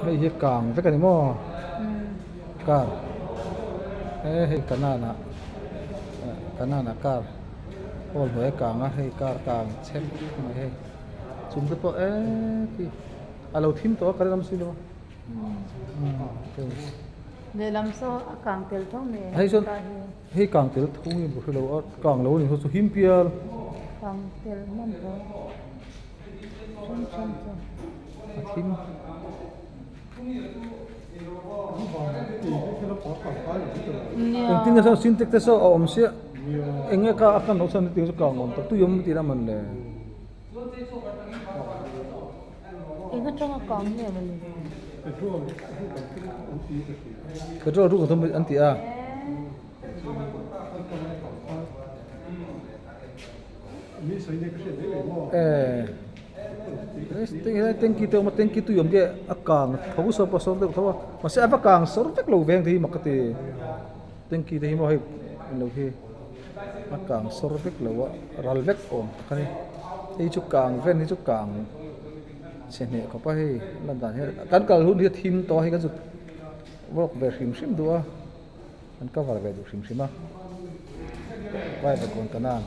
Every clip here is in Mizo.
Hei hi kang vek a ni maw? Car he hei kanan ah kanan ah car hall hnuai a kang a hei car kang chhek mai hei chung te pawh eee khi a lo thim tawh a current a awm si lo a. Lehlam saw a kang tel tho mai hei chuan hei kang tel tho nge maw hrelo a kang lo a ni saw chu him pial. Kang tel hman tho. Then then chu. A thim. Engtin nge saw sintex te saw a awm sia eng nge ka a kan loh chuan hetiang chu kang awm tak tui awm tih la man le. Eng atanga kang nge maw ni? Petrol ruk an thum an ti a. Tanky te awm a tanky tui awm te a kang tho saw pawh a sawr deuh tho a mahse a va kang sawr vek lo veng te hi mak ka ti tanky te hi maw hei englo hi a kang sawr vek lo a ral vek awm tak a ni hei chu kang ven hi chu kang chhe hneh khawp a hei a lan dan hian kan kal hun hi a thim tawh a hei kan zut vawk ve hrim hrim duh a. An cover ve duh hrim hrim a vai ve kawn ka nan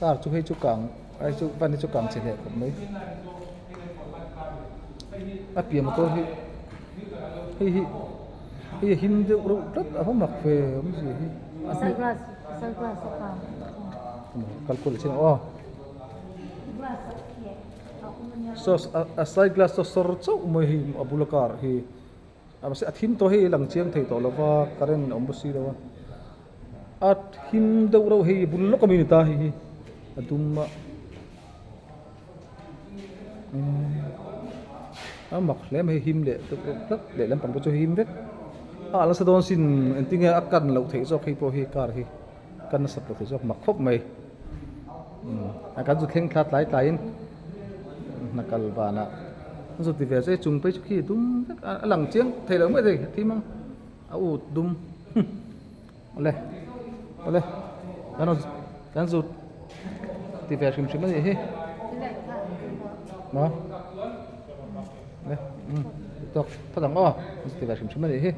car chu hei chu kang ai chu van hi chu kang chhe hle khawp mai a pian motor hi hei hi hei a him deuh reuh tlat a va mak ve awmzia hi kal kual chin aw saw a side glass saw sawr chauh mai hei a bula car hi. A mahse a thim tawh hei lang chiang thei tawh lova current a awm bawk si lo a a thim deuh reuh hei bul lawk ami ni ta hei hi a dum a a mak hle mai him leh deuh reuh tlat leh lampang pawh chu him vek a nasa dawn sin engtin nge a kan loh theih zawk hei pawh hi car hi kan nasat loh theih zawk mak khawp mai a kan zu thleng thla tlai tlaiin. Hna kal vanah an zut ti ve che chung phei chu khi dum vek a a lang chiang thei lo mai thei a thim ang a ut dum awle awle kan rawn kan zut ti ve hrim hrim a nih hi maw le umm tawk phawt ang aw an zut ti ve hrim hrim a nih hi.